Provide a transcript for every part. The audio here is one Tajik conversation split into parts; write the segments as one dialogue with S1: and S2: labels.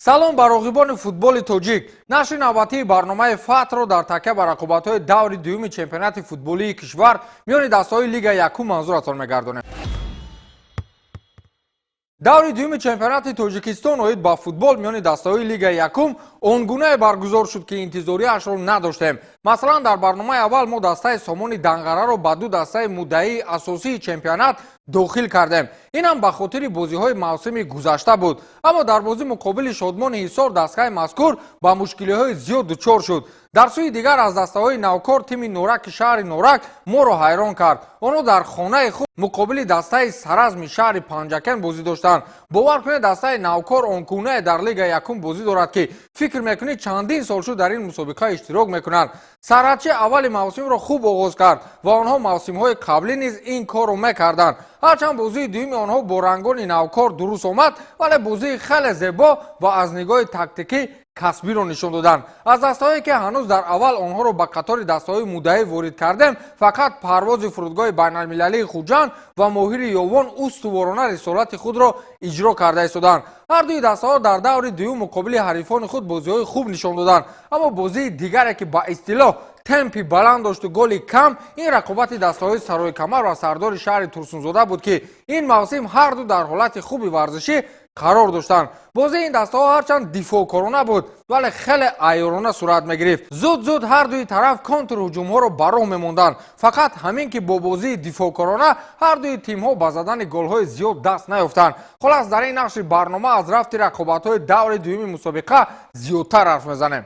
S1: Салом ба роғибони футболи тоҷик. Нашри навбатии барномаи Фатҳро дар такя ба рақобатҳои даври дуюми чемпионати футболии кишвар миёни дастаҳои Лигаи якум манзуратон мегардонем. Даври дуюми чемпионати Тоҷикистон оид ба футбол миёни дастаҳои Лигаи якум он гунае баргузор шуд, ки интизориашро надоштем. Масалан, дар барномаи аввал мо дастаи Сомони Данғараро ба ду дастаи муддаии асосии чемпионат дохил кардем. Инам ба хотири бозиҳои мавсими гузашта буд. Аммо дар бозӣ муқобили Шодмони Ҳисор дастгаи мазкур ба мушкилиҳои зиёд дучор шуд. Дар сӯи дигар аз дастаҳои навкор тими Нораки шаҳри Норак моро ҳайрон кард. Онҳо дар хонаи худ муқобили дастаи Саразми шаҳри Панҷакент бозӣ доштанд. Бовар кунед, дастаи навкор он гунае дар Лигаи якум бозӣ дорад, ки фикр мекунед чандин сол шуд дар ин мусобиқа иштирок мекунанд. Сарҳадчи аввали мавсимро хуб оғоз кард ва онҳо мавсимҳои қаблӣ низ ин корро мекарданд. Ҳарчанд бозии дуюми онҳо бо рангони навкор дуруст омад, вале бозии хеле зебо ва аз нигоҳи тактикӣ касбиро нишон доданд. Аз дастаҳое ки ҳанӯз дар аввал онҳоро ба қатори дастаҳои муддаӣ ворид кардем, фақат Парвози фурудгоҳи байналмилалии Хуҷанд ва Моҳири Ёвон устуворона рисолати худро иҷро карда истоданд. Ҳар дуи дастаҳо дар даври дуюм муқобили ҳарифони худ бозиҳои хуб нишон доданд. Аммо бозии дигаре ки ба истилоҳ темпи баланд дошту голи кам, ин рақобати дастаҳои Сарои Камар ва Сардори шаҳри Турсунзода буд, ки ин мавсим ҳар ду дар ҳолати хуби варзишӣ қарор доштанд. Бозии ин дастаҳо ҳарчанд дифоъкорона буд, вале хеле айёрона сурат мегирифт. Зуд-зуд ҳар дуи тараф контрҳуҷумҳоро ба роҳ мемонданд. Фақат ҳамин ки бо бозии дифоъкорона ҳар дуи тимҳо ба задани голҳои зиёд даст наёфтанд. Хулас, дар ин нақши барнома аз рафти рақобатҳои даври дуюми мусобиқа зиёдтар ҳарф мезанем.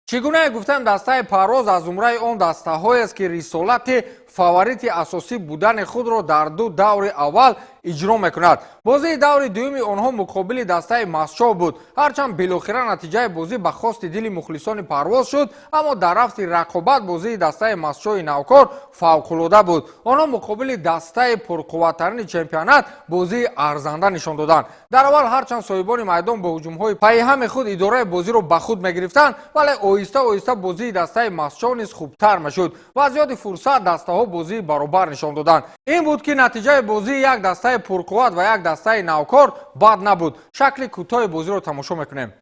S1: Чӣ гунае гуфтем, дастаи Парвоз аз зумраи он дастаҳоест, ки рисолати фаворити асосӣ будани худро дар ду даври аввал иҷро мекунад. Бозии даври дуюми онҳо муқобили дастаи Масчоҳ буд. Ҳарчанд билохира натиҷаи бозӣ ба хости дили мухлисони Парвоз шуд, аммо дар рафти рақобат бозии дастаи Масчоҳи навкор фавқулода буд. Онҳо муқобили дастаи пурқувваттарини чемпионат бозии арзанда нишон доданд. Дар аввал ҳарчанд соҳибони майдон бо ҳуҷумҳои пайҳами худ идораи бозиро ба худ мегирифтанд, вале оҳиста оҳиста бозии дастаи Масчоҳ низ хубтар мешуд ва зиёди фурсат дастаҳо бозии баробар нишон доданд. Ин буд, ки натиҷаи бозии як дастаи пурқувват ва як дастаи навкор бад набуд. Шакли кӯтоҳи бозиро тамошо мекунем.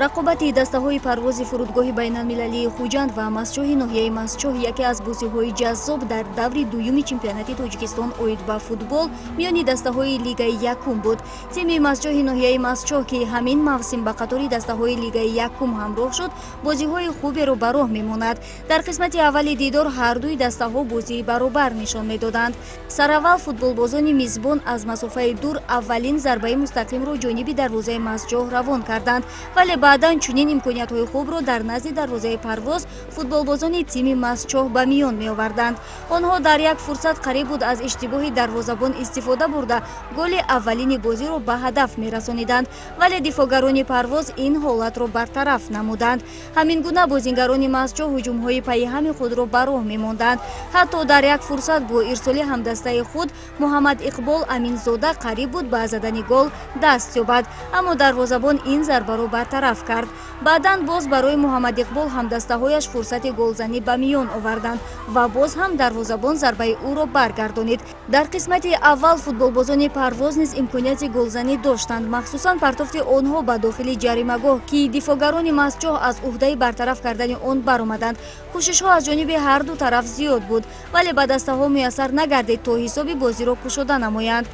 S2: Рақобати дастаҳои Парвози фурудгоҳи байналмилалии Хуҷанд ва Масчоҳи ноҳияи Масчоҳ яке аз бозиҳои ҷаззоб дар даври дуюми чемпионати Тоҷикистон оид ба футбол миёни дастаҳои Лигаи якум буд. Тими Масчоҳи ноҳияи Масчоҳ, ки ҳамин мавсим ба қатори дастаҳои Лигаи якум ҳамроҳ шуд, бозиҳои хуберо ба роҳ мемонад. Дар қисмати аввали дидор ҳар дуи дастаҳо бозии баробар нишон медоданд. Сараввал футболбозони мизбон аз масофаи дур аввалин зарбаи мустақимро ҷониби дарвозаи Масчоҳ равон карданд, вале баъдан чунин имкониятҳои хубро дар назди дарвозаи Парвоз футболбозони тими Масчоҳ ба миён меоварданд. Онҳо дар як фурсат қариб буд аз иштибоҳи дарвозабон истифода бурда голи аввалини бозиро ба ҳадаф мерасониданд, вале дифоъгарони Парвоз ин ҳолатро бартараф намуданд. Ҳамин гуна бозингарони Масчоҳ ҳуҷумҳои пайҳами худро ба роҳ мемонданд. Ҳатто дар як фурсат бо ирсоли ҳамдастаи худ Муҳаммад Иқбол Аминзода қариб буд ба задани гол даст ёбад, аммо дарвозабон ин зарбаро бартараф кард. Баъдан боз барои Муҳаммад Иқбол ҳамдастаҳояш фурсати голзанӣ ба миён оварданд ва боз ҳам дарвозабон зарбаи ӯро баргардонид. Дар қисмати аввал футболбозони Парвоз низ имконияти голзанӣ доштанд, махсусан партофти онҳо ба дохили ҷаримагоҳ, ки дифоъгарони Масчоҳ аз уҳдаи бартараф кардани он баромаданд. Кӯшишҳо аз ҷониби ҳар ду тараф зиёд буд, вале ба дастаҳо муяссар нагардид то ҳисоби бозиро кушода намоянд.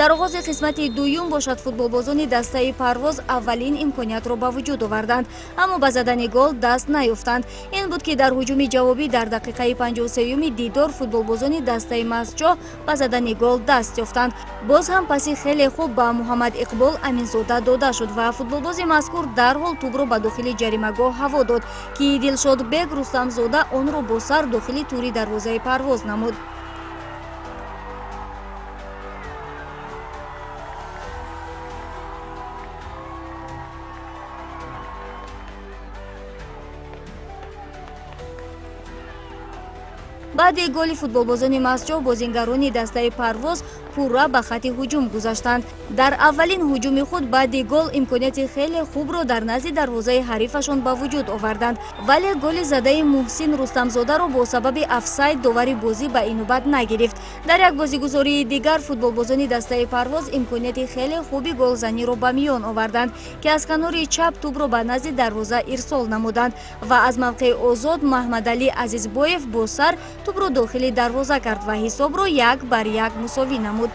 S2: Дар оғози қисмати дуюм бошад, футболбозони дастаи Парвоз аввалин имкониятро ба вуҷуд оварданд, аммо ба задани гол даст наёфтанд. Ин буд, ки дар ҳуҷуми ҷавобӣ дар дақиқаи 53-юми дидор футболбозони дастаи Масчоҳ ба задани гол даст ёфтанд. Боз ҳам паси хеле хуб ба Муҳаммад Иқбол Аминзода дода шуд ва футболбози мазкур дарҳол тӯбро ба дохили ҷаримагоҳ ҳаво дод, ки Дилшодбек Рустамзода онро бо сар дохили тури дарвозаи Парвоз намуд. Баъди голи футболбозони Мастчоҳ бозингарони дастаи Парвоз пурра ба хати ҳуҷум гузаштанд. Дар аввалин ҳуҷуми худ баъди гол имконияти хеле хубро дар назди дарвозаи ҳарифашон ба вуҷуд оварданд, вале голи задаи Муҳсин Рустамзодаро бо сабаби офсайд довари бозӣ ба инобат нагирифт. Дар як бозигузории дигар футболбозони дастаи Парвоз имконияти хеле хуби голзаниро ба миён оварданд, ки аз канори чап тӯбро ба назди дарвоза ирсол намуданд ва аз мавқеи озод Маҳмадалӣ Азизбоев бо сар тӯбро дохили дарвоза кард ва ҳисобро 1-1 мусовӣ намуд.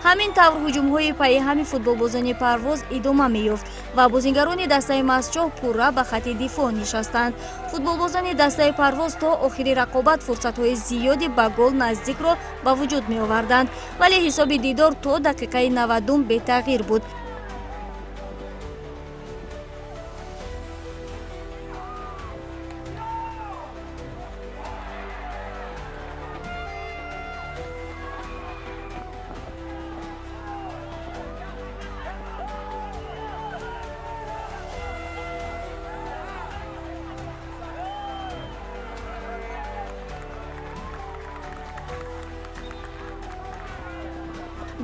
S2: Ҳамин тавр ҳуҷумҳои пайҳами футболбозони Парвоз идома меёфт ва бозингарони дастаи Мастчоҳ пурра ба хати дифоъ нишастанд. Футболбозони дастаи Парвоз то охири рақобат фурсатҳои зиёди ба гол наздикро ба вуҷуд меоварданд, вале ҳисоби дидор то дақиқаи 90 бетағйир буд.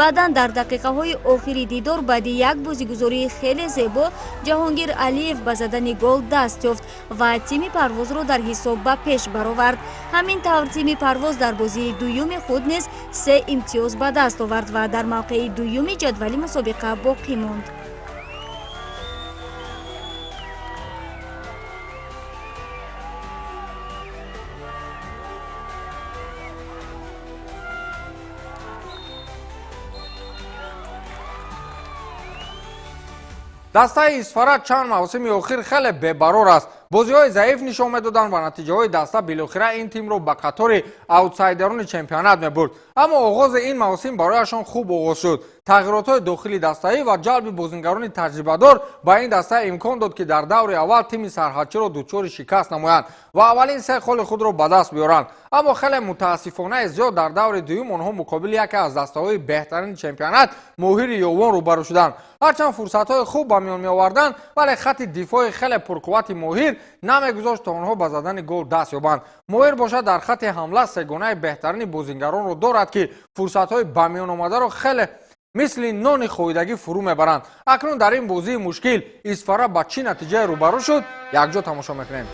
S2: Баъдан дар дақиқаҳои охири дидор баъди як бозигузории хеле зебо Ҷаҳонгир Алиев ба задани гол даст ёфт ва тими Парвозро дар ҳисоб ба пеш баровард. Ҳамин тавр тими Парвоз дар бозии дуюми худ низ 3 имтиёз ба даст овард ва дар мавқеи дуюми ҷадвали мусобиқа боқӣ монд.
S1: Дастаи Исфара чанд мавсими охир хеле бебарор аст. Бозиҳои заиф нишон медоданд ва натиҷаҳои даста билохира ин тимро ба қатори аутсайдерони чемпионат мебурд. Аммо оғози ин мавсим барояшон хуб оғоз шуд. Тағйиротҳои дохили дастаӣ ва ҷалби бозингарони таҷрибадор ба ин даста имкон дод, ки дар даври аввал тими сарҳадчиро дучори шикаст намоянд ва аввалин 3 холи худро ба даст биёранд. Аммо хеле мутаассифонаи зиёд дар даври дуюм онҳо муқобили яке аз дастаҳои беҳтарини чемпионат Моҳири Ёвон рӯбарӯ шуданд. Ҳарчанд фурсатҳои хуб ба миён меоварданд, вале хати дифои хеле пурқуввати Моҳир намегузошт то онҳо ба задани гол даст ёбанд. Моҳир бошад дар хати ҳамла сегонаи беҳтарини бозингаронро дорад, ки фурсатҳои ба миён омадаро хеле мисли нони хоидагӣ фурӯ мебаранд. Акнун дар ин бозии мушкил Исфара ба чӣ натиҷае рӯбарӯ шуд, якҷо тамошо мекунем.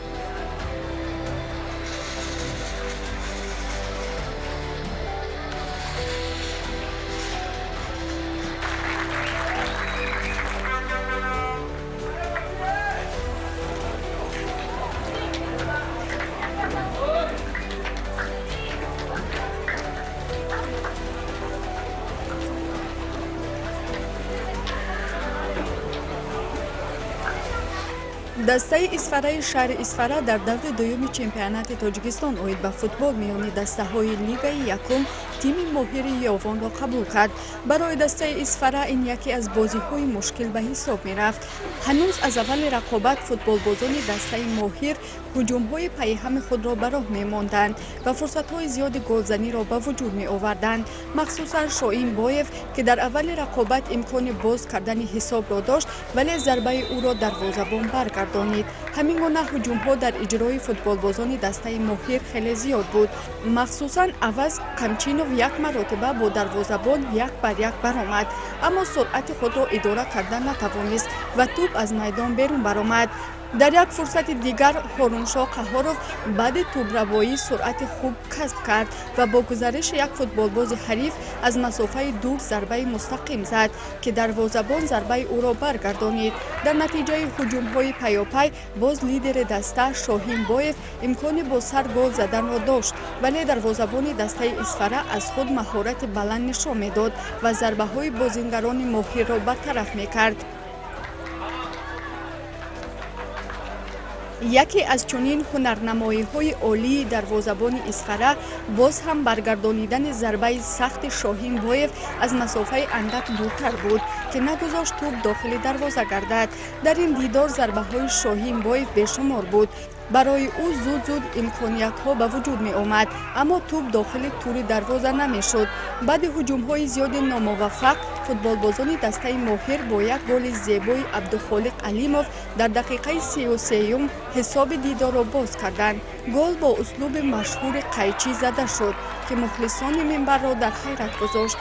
S3: Дастаи Исфараи шаҳри Исфара дар даври дуюми чемпионати Тоҷикистон оид ба футбол миёни дастаҳои лигаи якум тими Моҳири Ёвонро қабул кард. Барои дастаи Исфара ин яке аз бозиҳои мушкил ба ҳисоб мерафт. Ҳанӯз аз аввали рақобат футболбозони дастаи Моҳир ҳуҷумҳои пайҳами худро ба роҳ мемонданд ва фурсатҳои зиёди голзаниро ба вуҷуд меоварданд. Махсусан Шоин Боев, ки дар аввали рақобат имкони боз кардани ҳисобро дошт, вале зарбаи ӯро дарвозабон баргардонид. Ҳамин гуна ҳуҷумҳо дар иҷрои футболбозони дастаи Моҳир хеле зиёд буд. Махсусан Аваз Қамчинов як маротиба бо дарвозабон 1-1 баромад, аммо суръати худро идора карда натавонист ва тӯб аз майдон берун баромад. Дар як фурсати дигар Ҳоруншоҳ Қаҳоров баъди тӯбравоӣ суръати хуб касб кард ва бо гузариши як футболбози ҳариф аз масофаи дур зарбаи мустақим зад, ки дарвозабон зарбаи ӯро баргардонид. Дар натиҷаи ҳуҷумҳои паёпай боз лидери даста Шоҳин Боев имкони бо сар гол заданро дошт, вале дарвозабони дастаи Исфара аз худ маҳорати баланд нишон медод ва зарбаҳои бозингарони Моҳирро бартараф мекард. Яке аз чунин ҳунарнамоиҳои олии дарвозабони Исфара боз ҳам баргардонидани зарбаи сахти Шоҳин Боев аз масофаи андак дуртар буд, ки нагузошт тӯб дохили дарвоза гардад. Дар ин дидор зарбаҳои Шоҳин Боев бешумор буд. Барои ӯ зуд-зуд имкониятҳо ба вуҷуд меомад, аммо тӯб дохили тури дарвоза намешуд. Баъди ҳуҷумҳои зиёди номуваффақ, футболбозони дастаи Моҳир бо як голи зебои Абдухолиқ Алимов дар дақиқаи 33-юм ҳисоби дидорро боз карданд. Гол бо услуби машҳури қайчӣ зада шуд, ки мухлисони минбарро дар ҳайрат гузошт.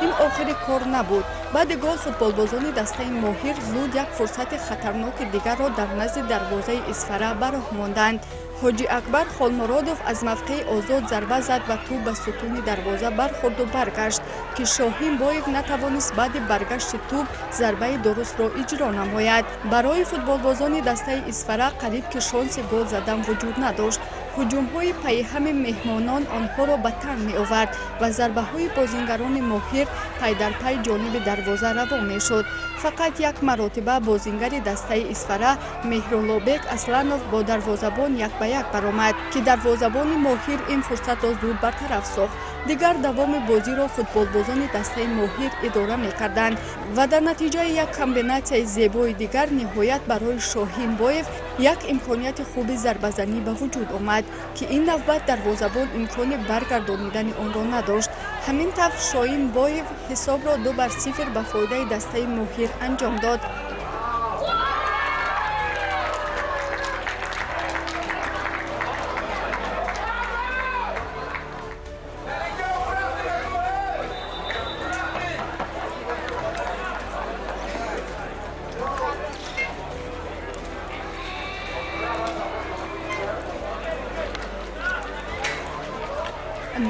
S3: Ин охири кор набуд. Баъди гол футболбозони дастаи Моҳир зуд як фурсати хатарноки дигарро дар назди дарвозаи Исфара ба роҳ монданд. Ҳоҷи Акбар Холмуродов аз мавқеи озод зарба зад ва тӯб ба сутуни дарвоза бархӯрду баргашт, ки Шоҳин Боев натавонист баъди баргашти тӯб зарбаи дурустро иҷро намояд. Барои футболбозони дастаи Исфара қариб ки шонси гол задан вуҷуд надошт. Ҳуҷумҳои пайҳами меҳмонон онҳоро ба танг меовард ва зарбаҳои бозингарони Моҳир пай дар пай ҷониби дарвоза равон мешуд. Фақат як маротиба бозингари дастаи Исфара Меҳруллобек Асланов бо дарвозабон як ба як баромад, ки дарвозабони Моҳир ин фурсатро зуд бартараф сохт. Дигар давоми бозиро футболбозони дастаи Моҳир идора мекарданд ва дар натиҷаи як комбинатсияи зебои дигар ниҳоят барои Шоҳин Боев як имконияти хуби зарбазанӣ ба вуҷуд омад, ки ин навбат дарвозабон имкони баргардонидани онро надошт. Ҳамин тавр Шоҳин Боев ҳисобро 2-0 ба фоидаи дастаи Моҳир анҷом дод.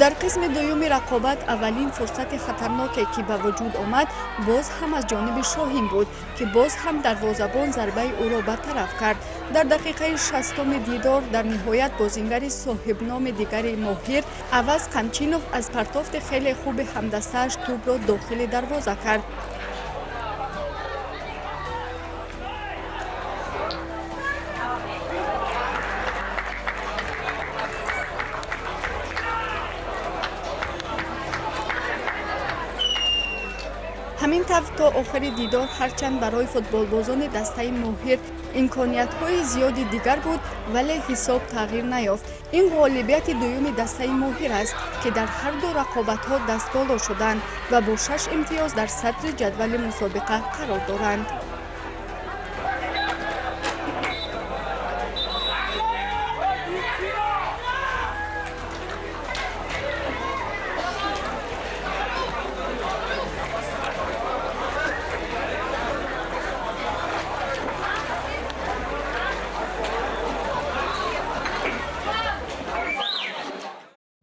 S3: Дар қисми дуюми рақобат аввалин фурсати хатарноке, ки ба вуҷуд омад, боз ҳам аз ҷониби Шоҳин буд, ки боз ҳам дарвозабон зарбаи ӯро бартараф кард. Дар дақиқаи 60-уми дидор дар ниҳоят бозингари соҳибноми дигари Моҳир Аваз Қамчинов аз партофти хеле хуби ҳамдастааш тӯбро дохили дарвоза кард. Ҳамин тавр то охири дидор ҳарчанд барои футболбозони дастаи Моҳир имкониятҳои зиёди дигар буд, вале ҳисоб тағйир наёфт. Ин ғолибияти дуюми дастаи Моҳир аст, ки дар ҳар ду рақобатҳо дастболо шуданд ва бо 6 имтиёз дар садри ҷадвали мусобиқа қарор доранд.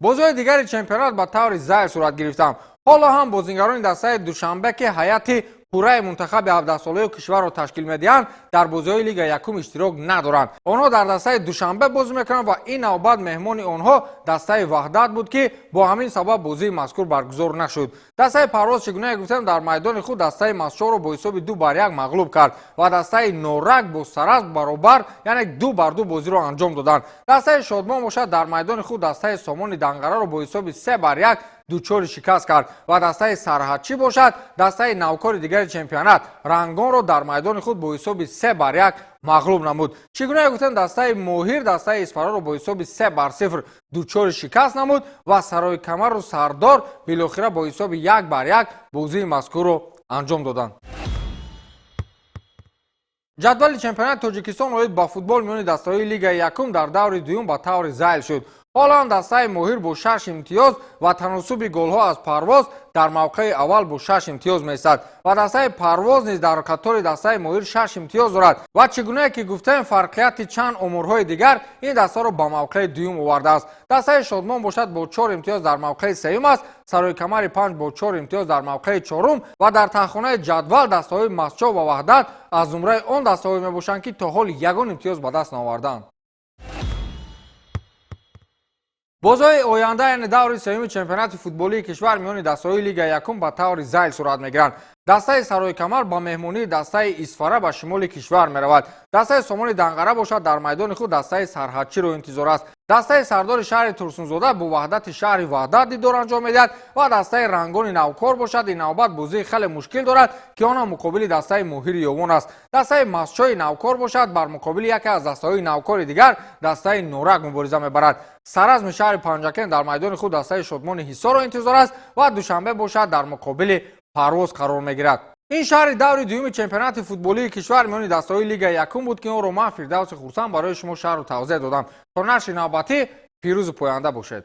S1: Бозиҳои дигари чемпионат ба таври зайл сурат гирифтанд. Ҳоло ҳам бозингарони дастаи Душанбе, ки ҳайати пурраи мунтахаби 17-солаи кишварро ташкил медиҳанд, дар бозиҳои Лигаи якум иштирок надоранд. Онҳо дар дастаи Душанбе бозӣ мекунанд ва ин навбат меҳмони онҳо дастаи Ваҳдат буд, ки бо ҳамин сабаб бозии мазкур баргузор нашуд. Дастаи Парвоз, чӣ гуна гуфтем, дар майдони худ дастаи Мастчоҳро бо ҳисоби 2-1 мағлуб кард ва дастаи Норак бо Саразм баробар, яъне 2-2 бозиро анҷом доданд. Дастаи Шодмон бошад дар майдони худ дастаи Сомони Данғараро бо ҳисоби 3-1 дучори шикаст кард ва дастаи Сарҳадчӣ бошад дастаи навкори дигари чемпионат Рангонро дар майдони худ бо ҳисоби 3-1 мағлуб намуд. Чӣ гуна гуфтем, дастаи Моҳир дастаи Исфараро бо ҳисоби 3-0 дучори шикаст намуд ва Сарои Камару Сардор билохира бо ҳисоби 1-1 бозии мазкурро анҷом доданд. Ҷадвали чемпионати Тоҷикистон оид ба футбол миёни дастаҳои Лигаи якум дар даври дуюм ба таври зайл шуд. Ҳоло ҳам дастаи Моҳир бо 6 имтиёз ва таносуби голҳо аз Парвоз дар мавқеи аввал бо 6 имтиёз меистад ва дастаи Парвоз низ дар қатори дастаи Моҳир 6 имтиёз дорад ва чӣ гунае ки гуфтем, фарқияти чанд умурҳои дигар ин дастаро ба мавқеи дуюм овардааст. Дастаи Шодмон бошад бо 4 имтиёз дар мавқеи сеюм аст, Сарои Камари 5 бо 4 имтиёз дар мавқеи чорум ва дар таҳхонаи ҷадвал дастаҳои Мастчоҳ ва Ваҳдат аз зумраи он дастаҳое мебошанд, ки то ҳол ягон имтиёз ба даст наоварданд. Бозиҳои оянда, яъне даври сеюми чемпионати футболии кишвар миёни дастаҳои Лигаи якум ба таври зайл сурат мегиранд. Дастаи Сарои Камар ба меҳмонии дастаи Исфара ба шимоли кишвар меравад. Дастаи Сомони Данғара бошад, дар майдони худ дастаи Сарҳадчиро интизор аст. Дастаи Сардори шаҳри Турсунзода бо Ваҳдати шаҳри Ваҳдат дидор анҷом медиҳад ва дастаи Рангони Навкор бошад, ин навбат бозии хеле мушкил дорад, ки он ҳам муқобили дастаи Моҳири Ёвон аст. Дастаи Мастчои Навкор бошад, бар муқобили яке аз дастаҳои навкори дигар, дастаи Норак, мубориза мебарад. Саразми шаҳри Панҷакент дар майдони худ дастаи Шодмони Ҳисорро интизор аст ва Душанбе бошад, дар муқобили Парвоз қарор мегирад. Ин шарҳи даври дуюми чемпионати футболии кишвар миёни дастаҳои Лигаи якум буд, ки онро ман, Фирдавси Хурсанд, барои шумо шарҳу тавзеҳ додам. То нашри навбатӣ пирӯзу поянда бошед.